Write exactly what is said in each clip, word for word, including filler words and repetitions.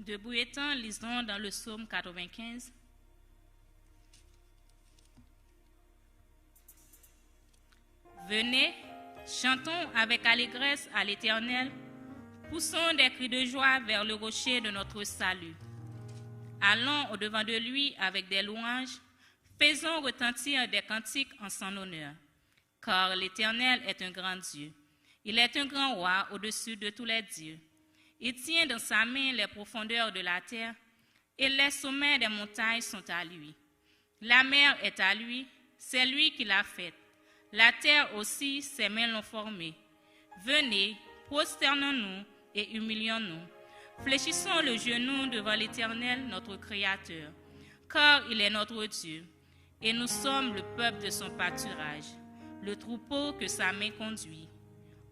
Debout étant, lisons dans le psaume quatre-vingt-quinze. Venez, chantons avec allégresse à l'Éternel, poussons des cris de joie vers le rocher de notre salut. Allons au-devant de lui avec des louanges, faisons retentir des cantiques en son honneur. Car l'Éternel est un grand Dieu. Il est un grand roi au-dessus de tous les dieux. Il tient dans sa main les profondeurs de la terre, et les sommets des montagnes sont à lui. La mer est à lui, c'est lui qui l'a faite. La terre aussi, ses mains l'ont formée. Venez, prosternons-nous et humilions-nous. Fléchissons le genou devant l'Éternel, notre Créateur, car il est notre Dieu, et nous sommes le peuple de son pâturage, le troupeau que sa main conduit.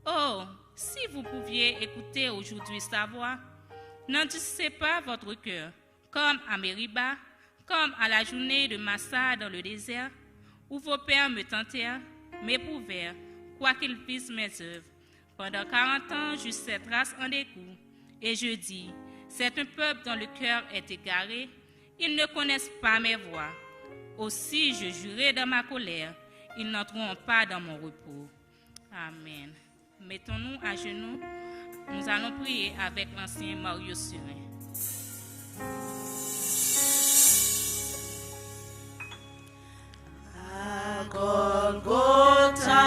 Oh, si vous pouviez écouter aujourd'hui sa voix, n'endurcissez pas votre cœur, comme à Mériba, comme à la journée de Massa dans le désert, où vos pères me tentèrent, m'éprouvèrent, quoiqu'ils vissent mes œuvres. Pendant quarante ans, j'eus ces traces en égout, et je dis, c'est un peuple dont le cœur est égaré, ils ne connaissent pas mes voies. Aussi je jurai dans ma colère, ils n'entreront pas dans mon repos. Amen. Mettons-nous à genoux. Nous allons prier avec l'ancien Mario Surin. À Golgotha,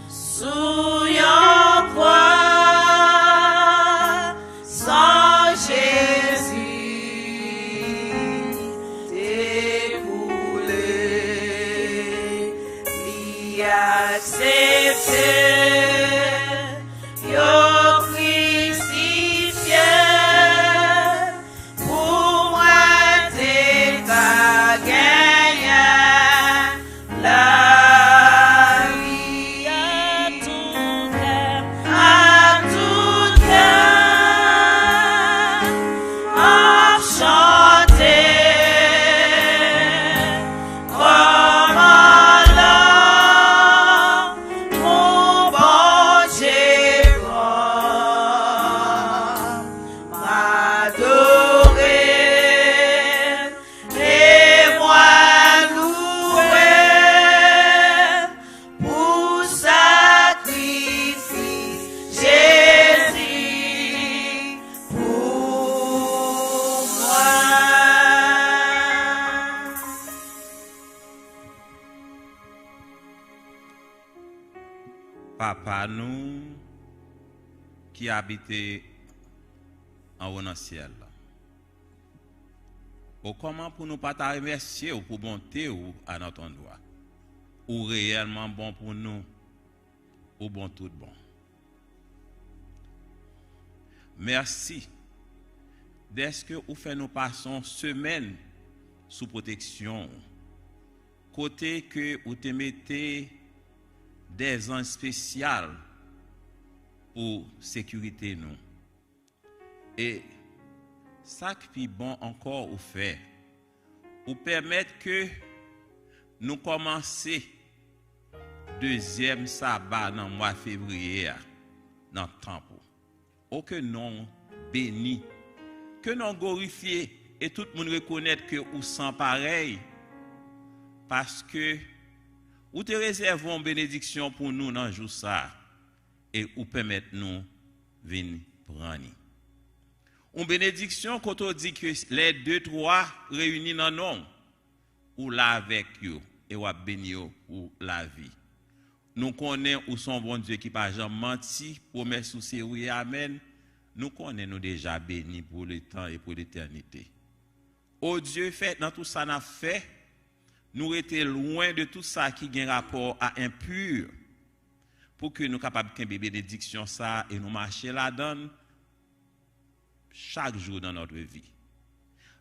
sou yon kwa, san Jezi te koule, li aksepte yo krisifye pou mwen te ka genyen lavi. A tout kè, a tout kè, m ap chante kòman lanmou Bondye gran. M adore e mwen louwe pou sakrifis Jezi pou mwen. Papa nou ki abite anwo nan syèl la. O, kòman pou nou pa ta remèsye w pou bonte w a nòt andwa? Ou reyèlman bon pou nou. Ou bon tout bon. Mèsi dèske ou fè nou pase yon semèn sou pwoteksyon w, kote ke ou te mete dè zanj espesyal pou sekirite nou. E sa k pi bon ankò ou fè, ou pèmèt ke nou kòmanse dezyèm saba nan mwa fevriye a nan tanp ou. O, ke non w beni, ke non w glorifye, e tout moun rekonèt ke ou san parèy, paske ou te rezève yon benediksyon pou nou nan jou sa a, e ou pèmèt nou vin pran li. Yon benediksyon kote w di ke lè de, twa reyini nan non w, ou la avèk yo, e w ap beni yo pou lavi. Nou konnen ou se yon Bondye ki pa janm manti, pwomès ou se wi e amèn. Nou konnen nou deja beni pou letan e pou letènite. O Dye, fè nan tout sa n ap fè, nou rete lwen de tout sa ki gen rapò a enpi, pou ke nou kapab kenbe benediksyon sa a e nou mache ladan l chak jou dans notre vie.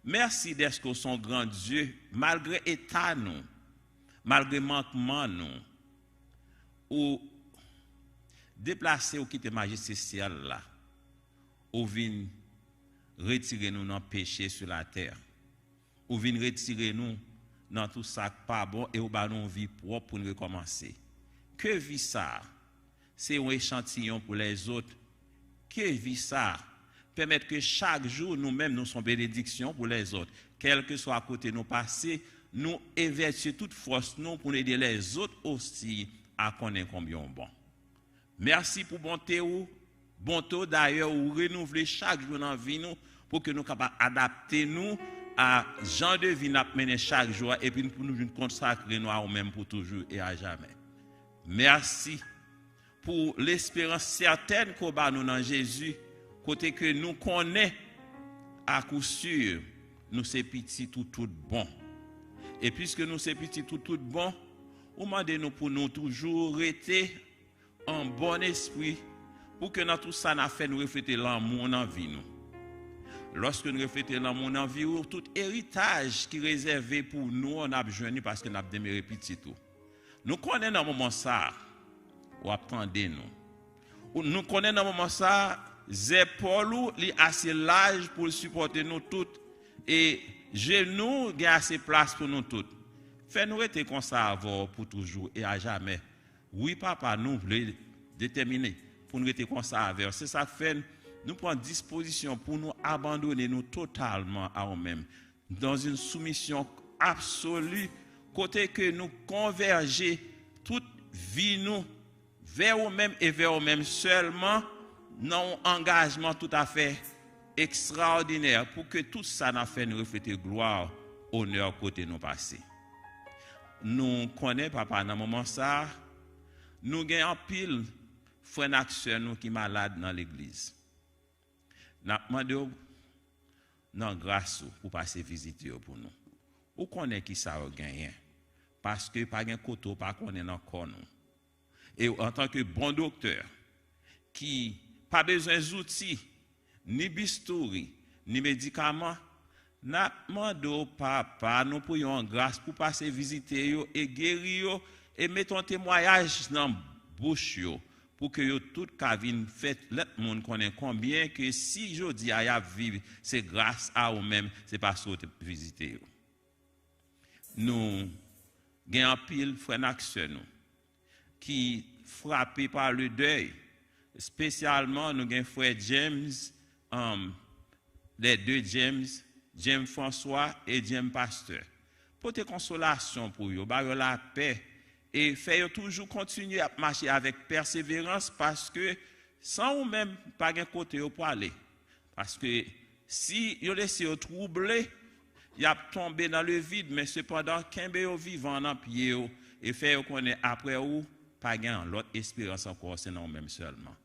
Mèsi dèske w se yon gran Dye, malgre eta nou, malgre mankman nou, ou deplase, ou kite majeste syèl la, ou vin retire nou nan peche sou latè. Ou vin retire nou nan tout sa k pa bon e ou ba nou yon vi pwòp pou n rekòmanse. Ke vi sa a se yon echantiyon pou lèzòt. Ke vi sa a Pèmèt ke chak jou, nou menm, nou se yon benediksyon pou lèzòt. Kèlkeswa kote nou pase, nou evèti tout fòs nou pou n ede lèzòt osi a konnen konbyen w bon. Mèsi pou bonte ou, bonte w dayè ou renouvle chak jou nan vi nou pou ke nou kapab adapte nou a jan de vi n ap mennen chak jou a, epi pou nou vin konsakre nou a ou menm pou toujou e a jamè. Mèsi pou lesperans sètèn ke w ba nou nan Jezi, kote ke nou konnen a kou si nou se pitit ou tout bon. E piske nou se pitit ou tout bon, ou mande nou pou nou toujou rete an bon espri, pou ke nan tout sa n ap fè, nou reflete lanmou nan vi nou. Lòske nou reflete lanmou nan vi ou, tout eritaj ki rezève pou nou an, n ap jwenn li paske n ap demere pitit ou. Nou konnen nan moman sa a, w ap tande nou. Ou- Nou konnen nan moman sa a, zepòl ou, li ase laj pou l sipòte nou tout, e jenou gen ase plas pou nou tout. Fè nou rete konsa avè w pou toujou e a jamè. Wi, Papa, nou vle detèmine pou n rete konsa avè w. Se sa k fè n- nou pran dispozisyon pou nou abandone nou totalman a ou menm, dans une soumission absolue, kote ke nou konvèje tout vi nou vè ou menm e vè ou menm sèlman, nan yon angajman toutafè ekstraòdinè, pou ke tout sa n ap fè nou reflete glwa, onè kote nou pase. Nou konnen, Papa, nan moman sa a, nou gen anpil frè n ak sè nou ki malad nan legliz. N ap mande w, nan gras ou, pou pase vizite yo pou nou. Ou konnen ki sa yo genyen, paske pa gen kote w pa konnen nan kò nou. E antanke bon doktè, ki pa bezwen zouti, ni bistouri, ni medikaman, n ap mande w, Papa, nou priye w an gras pou pase vizite yo e geri yo, e mete yon temwayaj nan bouch yo, pou ke yo tout ka vin fè lòt moun konnen konbyen ke si jodi a y ap viv, se gras a ou menm, se paske w te vizite yo. Nou gen anpil frè n ak sè nou ki frape pa le dèy. Espesyalman, nou gen frè James, um, les deux James, James François e James Pasteur. Pote konsolasyon pou yo, ba yo lapè, e fè yo toujou kontinye ap mache avèk pèseverans, paske san ou menm, pa gen kote yo pwale. Paske si yo lese yo twouble, y ap tonbe nan le vide, men sepandan, kenbe yo vivan nan pye yo e fè yo konnen apre ou, pa gen lòt esperans ankò, se nan ou menm sèlman.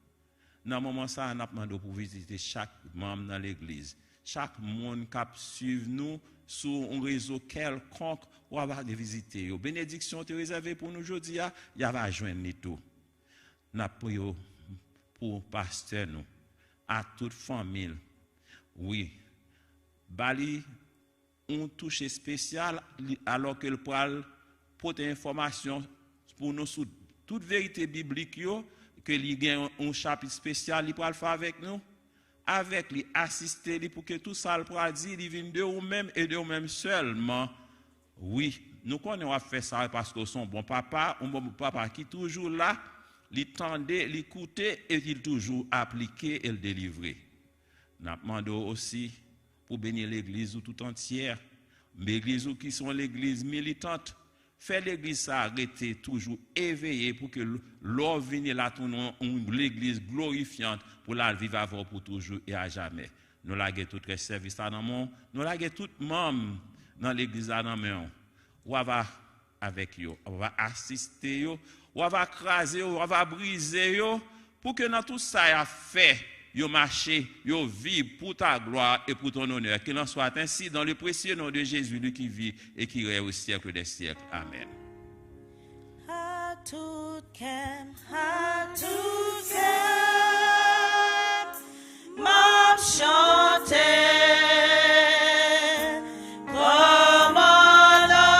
Nan moman sa a, n ap mande w pou vizite chak manm nan legliz, chak moun k ap swiv nou sou yon rezo kèlkonk, w ap vizite yo. Benediksyon w te rezève pou nou jodi a, y ap jwenn li tou. N ap priye w pou pastè nou, ak tout fanmi l. Wi, ba li yon touch espesyal, li- alò ke l pral pote enfòmasyon pou nou sou tout verite biblik yo, ke li gen yon, yon chapit espesyal li pral fè avèk nou. Avèk li, asiste li pou ke tout sa l pral di, li vin de ou menm e de ou menm sèlman. Wi, nou konnen w ap fè sa paske w se yon bon papa, yon bon papa ki toujou la, li tande, li koute e li toujou aplike e l delivre. N ap mande w osi pou beni legliz ou tout antyè. Legliz ou ki se yon legliz militant. Fè legliz sa a rete toujou eveye pou ke l- lè w vini la tounen yon legliz glorifyant pou l al viv avè w pou toujou e a jamè. Nou lage tout rès sèvis la nan men w. Nou lage tout manm nan legliz la nan men w. W ava avèk yo, w ava asiste yo, w ava kraze yo, w ava brize yo, pou ke nan tout sa y ap fè, yo mache, yo viv pour ta gloire et pour ton honneur. Qu'il en soit ainsi dans le précieux nom de Jésus, lui qui vit et qui règne au siècle des siècles. Amen. A tout kè m, a tout kè m, m ap chante.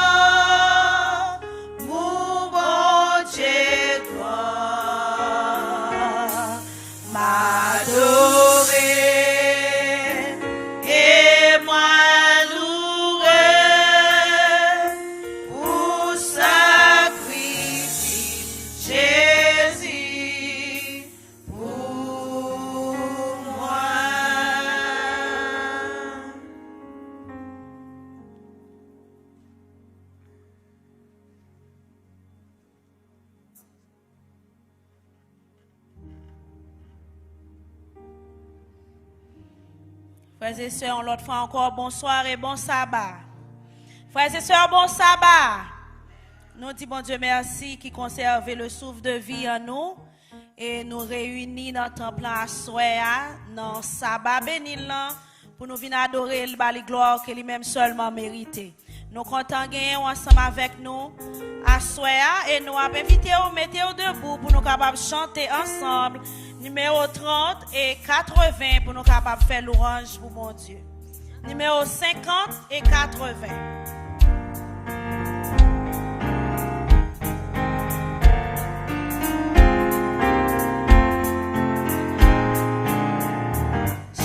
Kòmandan, mon Bondye glwa, m adore e mwen loure pou sakrifis Jezi pou mwen. Frères et sœurs, yon lòt fwa ankò, bonsoir et bon sabbat. Frères et sœurs, bon sabbat. Nou di Bondye mèsi ki konsève le souffle de vie an nou. E nou reyini nan tanp lan aswè a, nan saba beni l lan, pou nou vin adore l, ba li glwa ke li menm sèlman merite. Nou kontan genyen w ansanm avèk nou aswè a e nou ap envite w mete w debou pou nou kapab chante ansanm nimewo trant e katreven pou nou kapab fè lwanj pou Bondye. Nimewo senkant e katreven.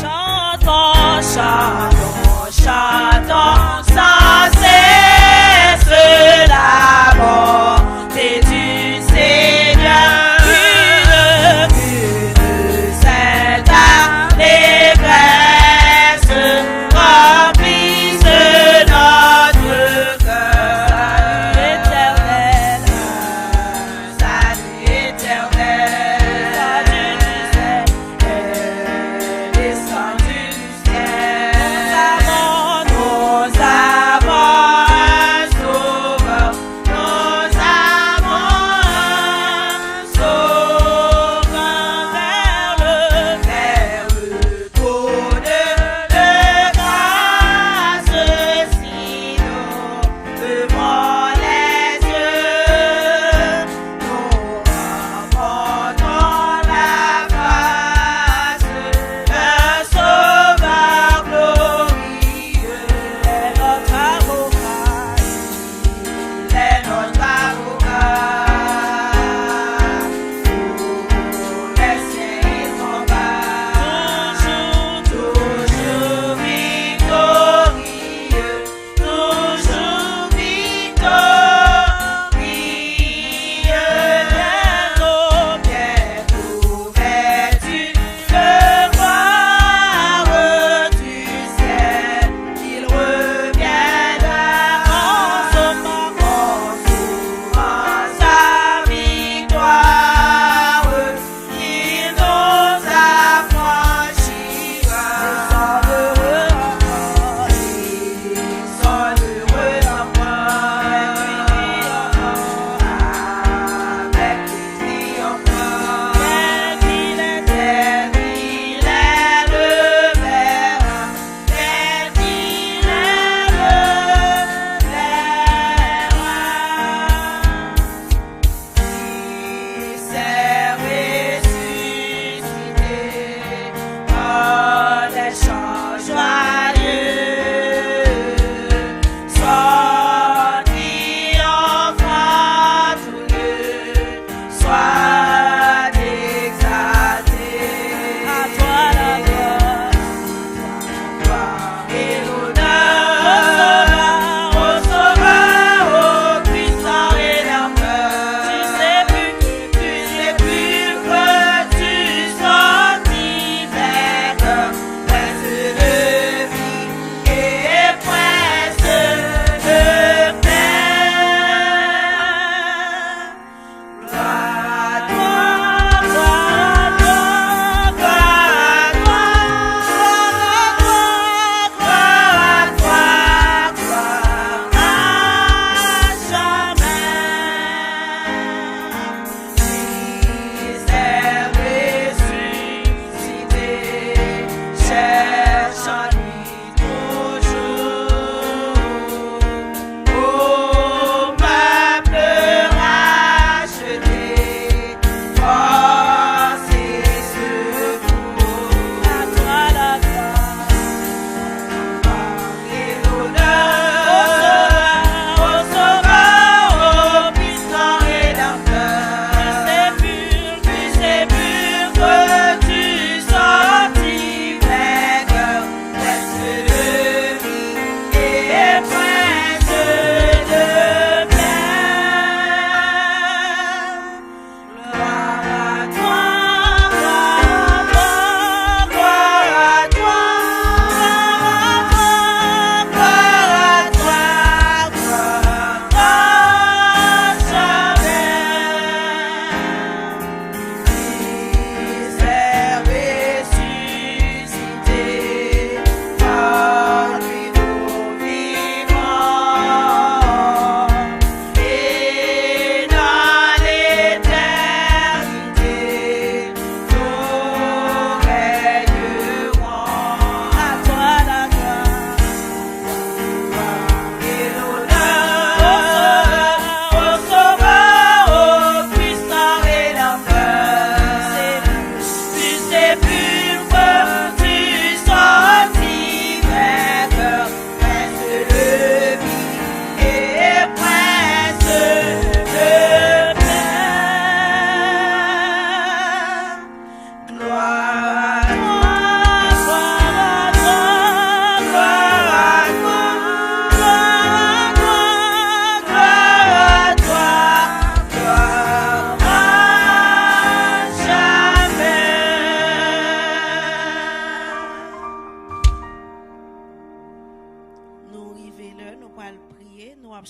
Chantons, chantons, chantons sans cesse la bonté du Seigneur. Une, une sainte allégresse remplisse notre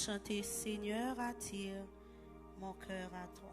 Chante, Seigneur, attire mon cœur à toi.